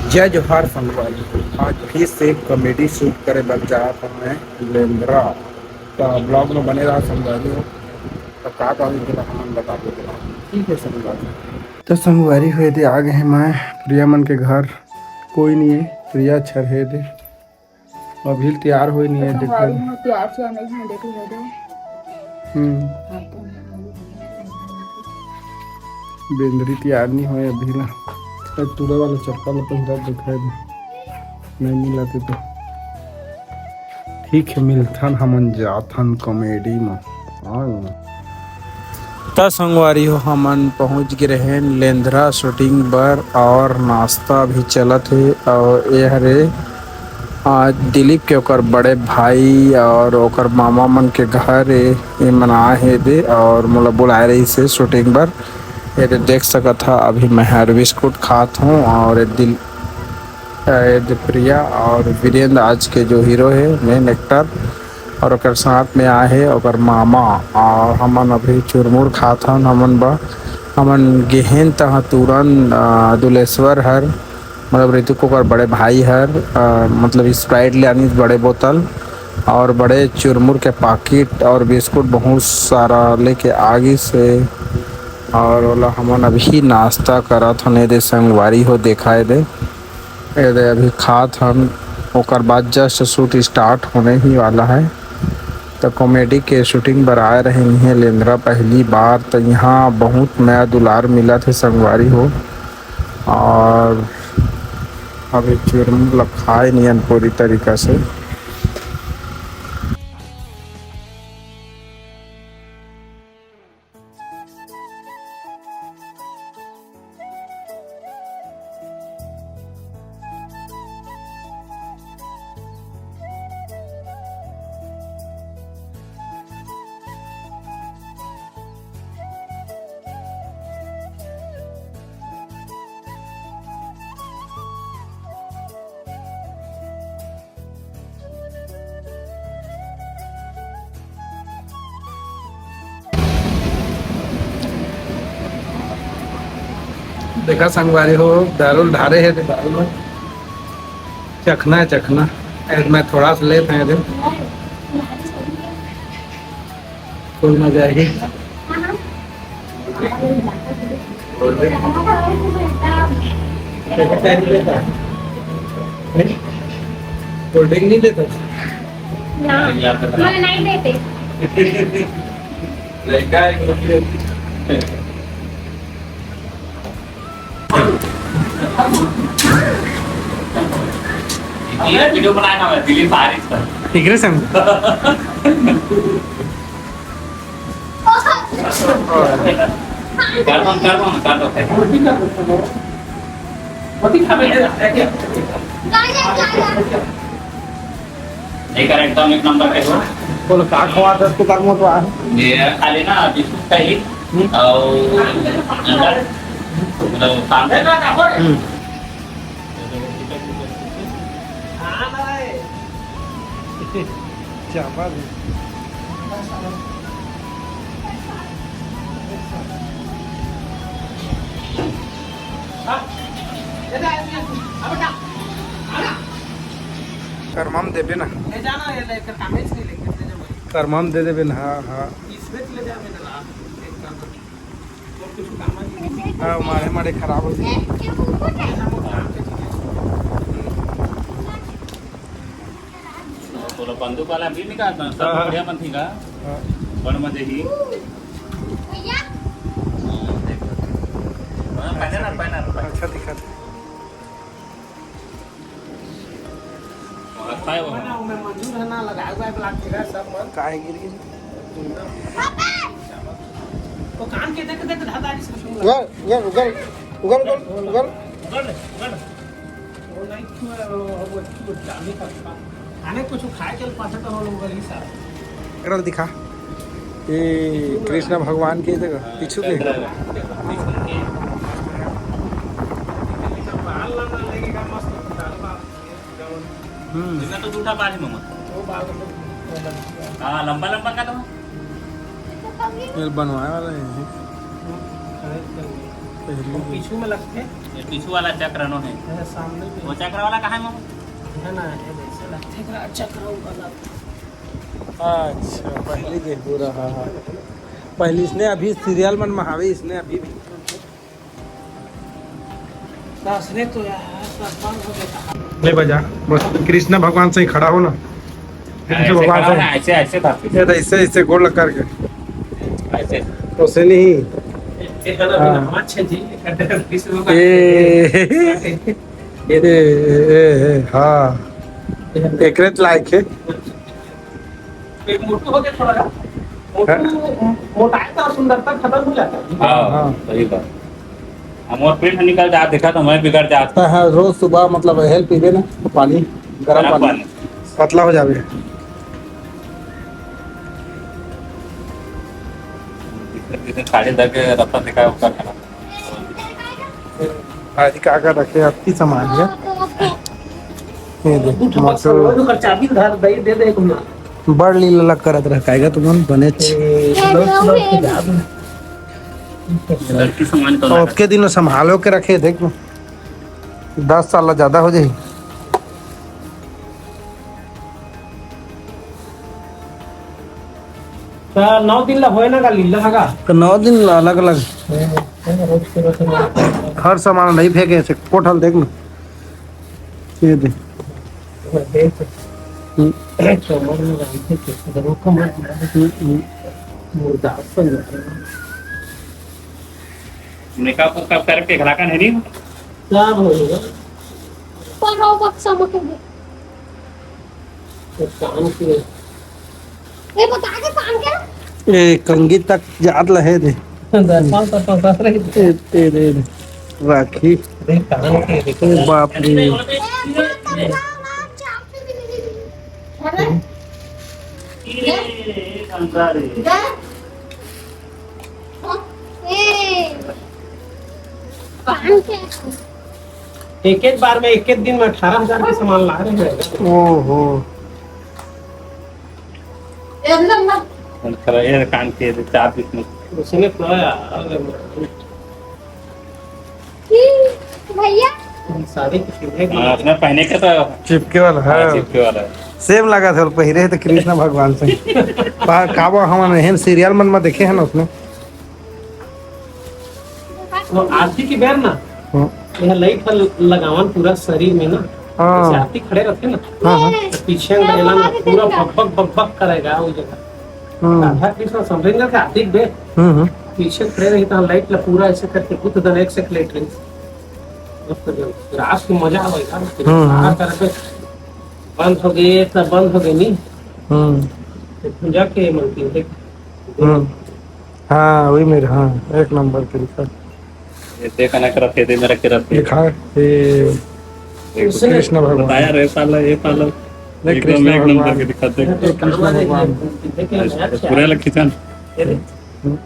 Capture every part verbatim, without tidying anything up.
जय जोहार संगवारी, आज फिर से एक कॉमेडी शूट करे बर जात हवं मैं लेंद्रा। त ब्लॉग में बने रहा संगवारी हो, त का का होही तेला हमन बताबो तेला। ठीक है संगवारी। त संगवारी हो एदे आ गे हंव मैं प्रिया मन के घर, कोई नहीं है, प्रिया छर हे एदे। अभी तैयार होए नहीं है, देख संगवारी लो। हो, तैयार से नहीं है, देख लो, देख। हम्म। हाँ, तो बेंदरी तैयार नहीं होए अभी ला। शायद टूरा वाला चप्पल ला पहिरा दिखाई दे। नहीं मिला तो। ठीक है, मिलथन, हमन जाथन कॉमेडी में। हाँ। त संगवारी हो, हमन पहुंच गे रहेन लेंद्रा शूटिंग बर और नाश्ता भी चलत हे। और ये हरे आज दिलीप के ओकर बड़े भाई और ओकर मामा मन के घर ए, ये मन आए हे दे और मोला बुलाए रहिस हे शूटिंग बर। ये दे देख सकत हा, अभी मैं हर बिस्कुट खात हूँ और ये दिल शायद प्रिया और वीरेंद्र आज के जो हीरो है, मेन एक्टर, और ओकर साथ में आए है ओकर मामा। और हमन अभी चुरमुर खात हन। हमन ब हमन गेहेन तहाँ तुरंत, अ, दुलेश्वर हर, मतलब ऋतिक ओकर बड़े भाई हर, अ, मतलब स्प्राइट ले आनिस बड़े बोतल और बड़े चुरमुर के पाकिट और बिस्कुट बहुत सारा लेके आ गिस हे। और ओला हमन अभी नाश्ता करत हन, एदे संगवारी हो, देखाए दे। एदे अभी खात हन, ओकर बाद जस्ट शूट स्टार्ट होने ही वाला है। त कॉमेडी के शूटिंग बर आए रहेन इहें लेंद्रा पहली बार, त यहाँ बहुत मया दुलार मिलत हे संगवारी हो। और अभी चुरमुर ल खाए नियन पूरी तरीका से। देखा संगवारी हो, दारू ढारे हे, दारू में चखना है, चखना। मैं थोड़ा सा लेत हंव, कोई ना जाही। कोल्ड ड्रिंक नहीं लेता? नहीं? कोल्ड ड्रिंक नहीं लेता? ना, मैं नहीं देते। लड़का है, कोल्ड ड्रिंक। ये वीडियो बनाया था मैं, दिलीप आरिफ का। ठीक है, सर। कर दो, कर दो, कर दो। एक बार एकदम एक नंबर पे हो। बोलो, का खवा दस को कर मत आ। ये खाली ना बिस्कुट का ही। हम्म। और अंडा। मतलब, काम। हम्म। चापा भी। कर्मा म देबे ना। ले जाना, ये लेकर कामे से नहीं लेंगे, ले जाओ भाई। कर्मा म दे देबे ना, हाँ, हाँ। इसमें ले जाओ, मैं डरा। हाँ, माड़े माड़े खराब हो गए। तोला बंदूक वाला भी निकालता, सब हाँ। बढ़िया मन थी का? हाँ। बड़ मजे ही। हाँ, पहले ना, पहले ना। अच्छा दिखा। खाए वो। ना, मैं मंजूर है ना, लगाए हुआ है ब्लैक टीका सब मन। काहे गिर गिर? तो कान के देख, देख, धाधा जी से सुन। उगल, उगल, उगल, उगल, उगल, उगल। उगल, उगल। वो नहीं छुए, वो, वो, वो जाने का था। खाने कुछ खाए चल पासे तो वो लोग उगल ही सारा। एकरा दिखा। ये कृष्ण भगवान के देखो, पीछू के। बाल ना, ना लगेगा, मस्त दाल बाल। हम्म। इतना तो जूठा बाल ही मम्मा। वो बाल तो हाँ, लंबा लंबा का तो। ये बनवाए वाला है। पीछू में लगथे। ये पीछू वाला चक्र नो है। ये सामने में वो चक्र वाला कहाँ है, मामा? है ना, ये वैसे लगथे, एकरा चक्र वाला। अच्छा, पहले के पूरा, हाँ, हाँ। पहले इसने अभी सीरियल मन महावे, इसने अभी भी। सासरे तो यार, सब बंद हो गया। ले बजा, बस कृष्णा भगवान से ही खड़ा हो ना। कृष्ण ऐसे भगवान खड़ा से। ना, ऐसे, ऐसे था। ये तो ऐसे, ऐसे गोड़ लग करके। ऐसे। तो से नहीं। ये तो हाँ। अच्छा जी, कृष्ण भगवान। ए, ए, ए, ए, हाँ। एकरे लायक है। पेट मोटू हो गया थोड़ा। मोटू, हाँ। मोटाए तो सुंदरता खत्म हो जाता है। हाँ, हाँ। सही बात। हम और पेट निकल जात, देखा तो मैं बिगड़ जात। हाँ, हाँ, रोज सुबह मतलब हेल पीबे ना पानी, गरम गरम पानी, पानी। पतला हो जावे। जिसने, जिसने साड़ी धर के रस्ता दिखाया, उसका खाना। आज का का रखे आपकी सामान है। ये दे, दू ठो बक्सा मोटू। ओकर चाबी धर दे, दे दे एक ना। बड़ लीला लग करत रह, कायगा तुमन बनेच। ए, लड़की सामान तो ना। ओतके दिन संभालो के रखे, देख, दस साल ला ज्यादा हो जाही। त नौ दिन ला होए ना का लीला हगा? तो नौ दिन ला अलग-अलग। हम्म, रोज के रोज। हर सामान नहीं फेंके, ऐसे कोठल देख ना। ये दे। देख। हम्म। कमर में बांधे के, धरो कमर में। हम्म, हम्म। मुर्दा बन जाता है। मेकअप वेकअप करके घराकन है नहीं? क्या बोलेगा? पर वो बक्सा मत दे। तो काम किए। ए, बता के काम क्या? ए, कंगी तक जात लहे दे। दस साल तक तो साथ रही। ए, ए, दे, दे। राखी। देख, काम किए, देखो। ए, बाप रे। ए, बाप रे। अरे? ए, काम क्या? एक एक बार में, एक एक दिन में अठारह हजार के सामान ला रहे हैं। ओहो। ये अंदर ना। अंदर ये कान के चार पीस में। उसने तो यार, की भैया। साड़ी के सीधे हाँ, अपना पहने के तो चिपके वाला है। हाँ, चिपके वाला है। सेम लगा था, पहिरे तो कृष्णा भगवान से। पा-, काबो हमन एहन सीरियल मन में देखे हैं ना उसमें। वो आरती के बेर ना, हाँ। यह लाइट हर लगावन पूरा शरीर में ना, हाँ। जैसे आरती खड़े रहते ना, हाँ, हाँ। तो पीछे अंदर एला ना पूरा बकबक बकबक करेगा वो जगह। हम्म। राधा कृष्ण समझेंगे कि आरती के बेर हम्म, हम्म। पीछे खड़े रही तो लाइट ला पूरा ऐसे करके बुद्ध दन एक से लाइट रही। रात को मजा आवेगा, हम्म, हम्म। करके बंद हो गए, इतना बंद हो गए नहीं। हम्म। तो भुंजा के मन की देख। हम्म। हाँ, वही मेरे, हाँ, एक नंबर के लिखा। ये देख ना करत, ये दे मेरा करत। लिखा है, ये एक उसने कृष्ण भगवान। बताया रे साला, ये साला। देख एकदम कृष्ण एक नंबर भगवान। के दिखा दे। ये कृष्ण भगवान। पूरे लग खींचा ना। ये देख। हम्म।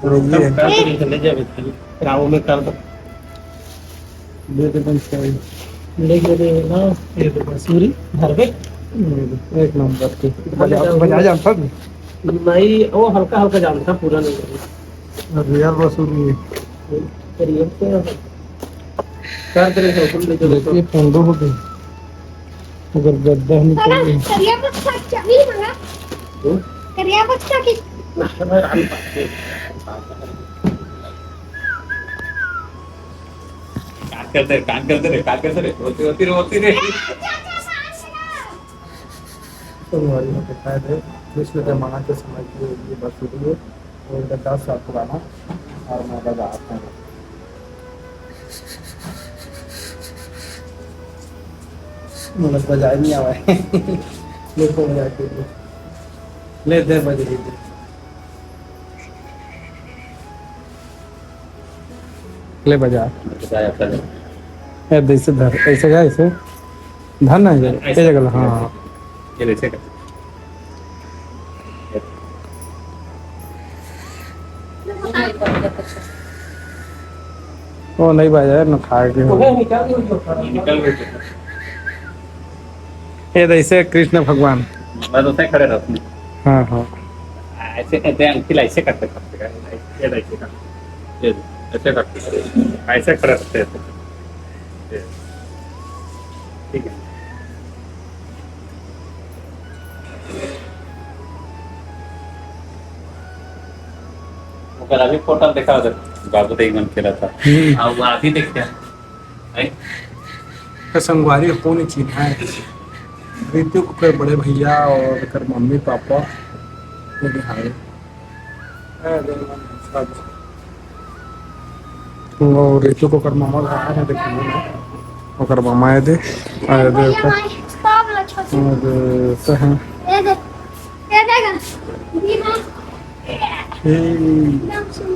और ये है। कर दे, ले जा बेटा। राहु में कर दो। दे दे बंद कर। ले के दे ना, ये तो बांसुरी, धरबे। हम्म, एक नंबर के। बजा, बजा जानता तू? नहीं, वो हल्का हल्का जानता, पूरा नहीं। रियल बांसुरी है। रियल तो है। कर दे रहे हो, तुम ले जाओ। देखिए, पोंडो हो गई। अगर गद्दा निकल गई। करिया पत्ता चाबी मंगा। हम्म? करिया पत्ता की। ना, मैं रानी बात है। काम करते रहे, काम करते रहे, काम करते रहे, होती, होती रहे, होती रहे। तो हमारे यहाँ पे शायद है, विश्व जमाना के समय की ये बस हुई है, और इधर दस साल पुराना, और मैं बजा आता हूँ। मतलब बजाए नहीं आवा है। ले तो बजा के दे। ले दे बज रही दे। ले बजा। बजाया था। ए, ऐसे धर, ऐसे जा, ऐसे। धर ना, ये, ऐसे। ये जगह, हाँ, हाँ। ये ऐसे कर। वो नहीं बजा, ना खाए के। निकल गए। ये तो ऐसे कृष्ण भगवान। मैं तो ऐसे खड़े रहते हैं। हाँ, हाँ। ऐसे कहते हैं, अंकिल ऐसे करते, करते, करते, ऐसे, ऐसे करते। ये दे। ऐसे करते हैं। ऐसे करते हैं। ठीक है। ओकर अभी फोटो देखा उधर, बाबू देख मन खेला था। हम्म। हाँ, वो अभी देखते हैं। हैं? तो संगवारी हो, कोन चिन्हा है? ऋतिक ओकर बड़े भैया और ओकर मम्मी पापा, ये भी हाय। और ऋतिक ओकर मामा घर है, देखिए ना। ओकर मामा है दे, आए दे भैया, ओकर। माई, stop ला, छोटी। और तो है। ये दे, ये देगा। जी हाँ। ए। एकदम सुन।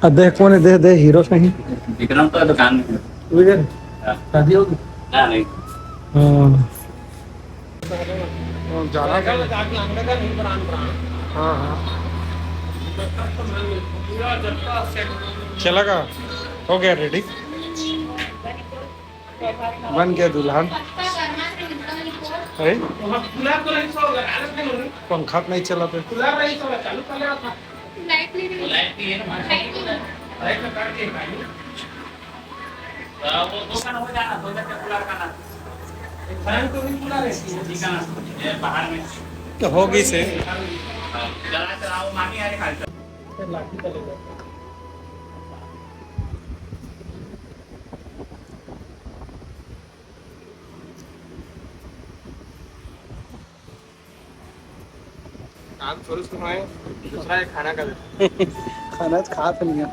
आ देख, कोन है? दे, दे, हीरो सही। विक्रम तो दुकान में है। विक्रम? हाँ। शादी होगी? ना, नहीं। हाँ। तो जाना क्या? हाँ, हाँ। चला का? हो गया रेडी? बन गया दुल्हन। अरे? पंखा तो नहीं चला पे। लाइट नहीं रही। लाइट नहीं है ना, लाइट नहीं है। तो हो गई से। काम शुरू शुरू है, दूसरा है खाना का। खाना तो खात नहीं है।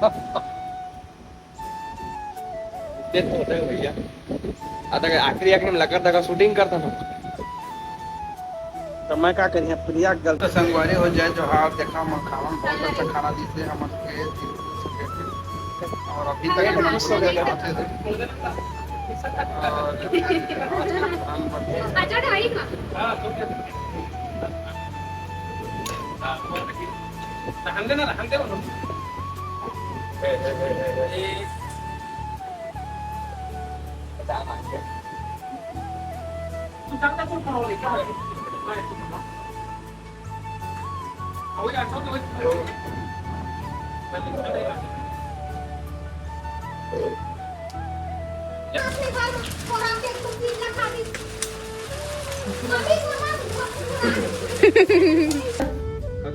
इतने तो होते हैं भैया। आ तक आखिरी, आखिरी में लकर तक शूटिंग करता था। तो मैं का करिए, प्रिया गलत संगवारी हो जाए जो हाथ देखा, हम खावन बहुत अच्छा खाना दिसे, हम और अभी तक हम खुश हो गए अच्छे से। और अच्छा, ढाई का।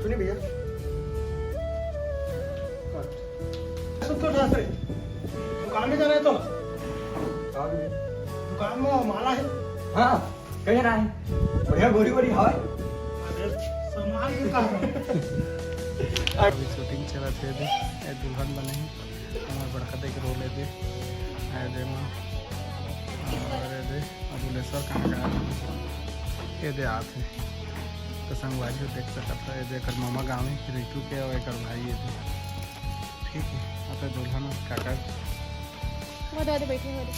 सुनिए भैया, दुकान में जाना है तो दुकान में माला है। हाँ, कहीं ना है। बढ़िया गोरी गोरी हवा है। अभी शूटिंग चलत हे दे, ए दुल्हन बने हे, हमर बड़का दे के रोल हे दे, आए दे माँ, और ए दे, अब उलेश्वर कहाँ गया? ये दे आत हे। तो संगवारी हो देख सकत हो, ये दे एकर मामा गाँव हे, रितु के और एकर भाई ये दे। ठीक है, अब दुल्हन काका वो दे, दे बैठे हो दे।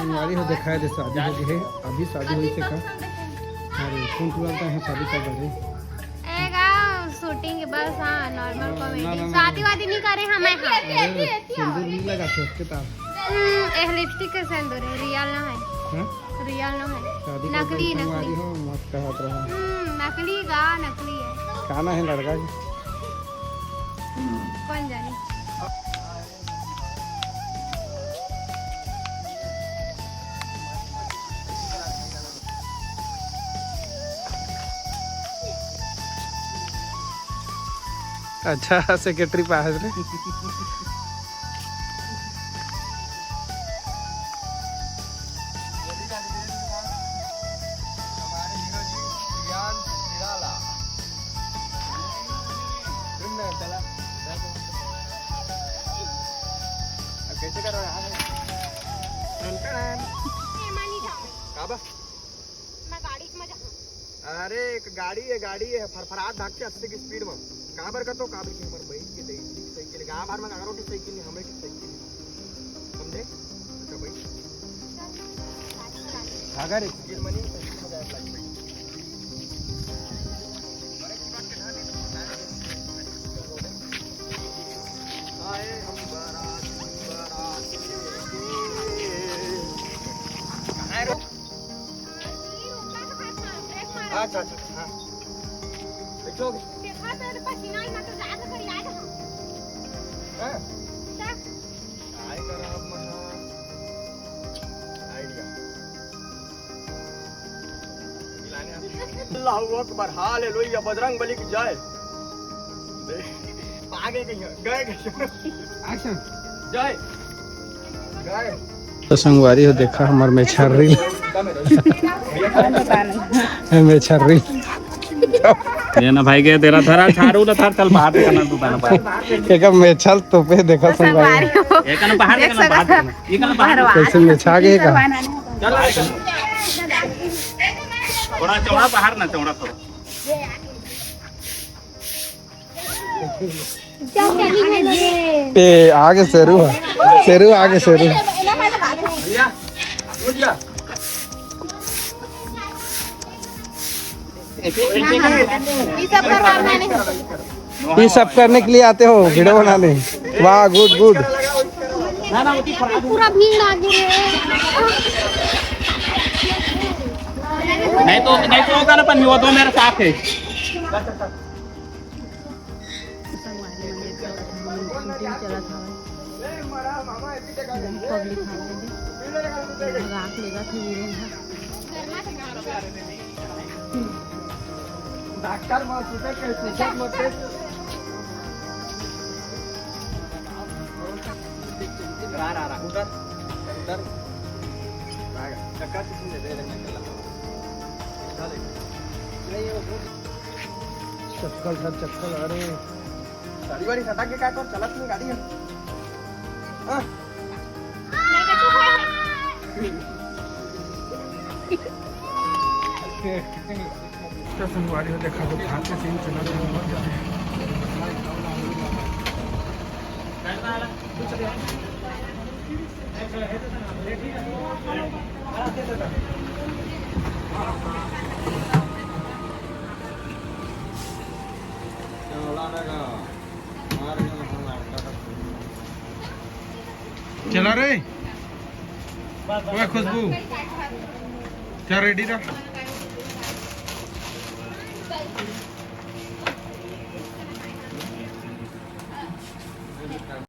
संगवारी हो, देखाए दे, शादी हो गई है, अभी शादी होई से का? अरे, कौन तुरंत है शादी कर रहे? एगा शूटिंग बस, हाँ, नॉर्मल ना, कॉमेडी। ना, ना, शादी ना। वादी नहीं करे हम, हाँ। अरे, सिंदूर नहीं लगा थे उसके तार। हम्म, ए लिपस्टिक के सिंदूर है, रियल ना है। हाँ? रियल ना है। शादी कर नकली, रही नकली। संगवारी हो, मत कहत रहो। हम्म, नकली गा, नकली है। काना है लड़का के? कौन जाने। अच्छा, सेक्रेटरी पास रे। अरे, एक गाड़ी हे, गाड़ी हे, फरफरात भागथे अस्सी के स्पीड में। काबर का तो, काबर के हमर बहिन के दई साइकिल, गाँव भर में काकरो के साइकिल नहीं, हमरे के साइकिल हे। समझे? अच्छा भाई। अगर एक गिर मनी, तो इसको जाए लाइट भाई। आए हम बारात, बारात लेके। कहाँ है रे? अच्छा, अच्छा, हाँ। बैठो। देखा तो पसीना ही मत, ज्यादा कर याद है। हाँ। क्या? काय करब मैं? आइडिया। अल्लाहू अकबर, हालेलुया, बजरंग बली की जय। आगे कहीं, गए कहीं। एक्शन। जय। गए। तो संगवारी हो, देखा हमर मेछर्री। मेछर्री। ये ना भाई के तेरा धरा झाड़ू ना थार, चल बाहर देखा ना तू ताना पार। एक मेछल तो पे देखा संगवारी। एक ना बाहर देखा ना, बाहर देखा ना। ये ना बाहर। कैसे मेछा गए का? चल, चल। थोड़ा चौड़ा बाहर ना, चौड़ा थोड़ा। ए, आगे शेरू है। शेरू, आगे शेरू। ये सब करने के लिए आते हो, वीडियो बनाने। वाह, गुड, गुड। पूरा भीड़ आ गई है। नहीं तो, नहीं तो होगा ना, पर वो दो मेरे साथ है। संगवारी मन देख सकत हव, हमन शूटिंग चलत हवय। बहुत पब्लिक हवय दे। मजाक लेगत हे हीरो ह। डॉक्टर मौत उधर के, उधर मत। रा, रा, रा, उधर, उधर। चक्का से सुन ले, दे दे, मैं कर लेता हूँ। चल, एक। चक्कल सर, चक्कल, अरे। गाड़ी वाड़ी सटा के का कर, चलत नहीं गाड़ी है। हाँ। तो संगवारी हो, देखा तो भाग के सीन चला था। चला रे। ओए खुशबू, क्या रेडी रहा?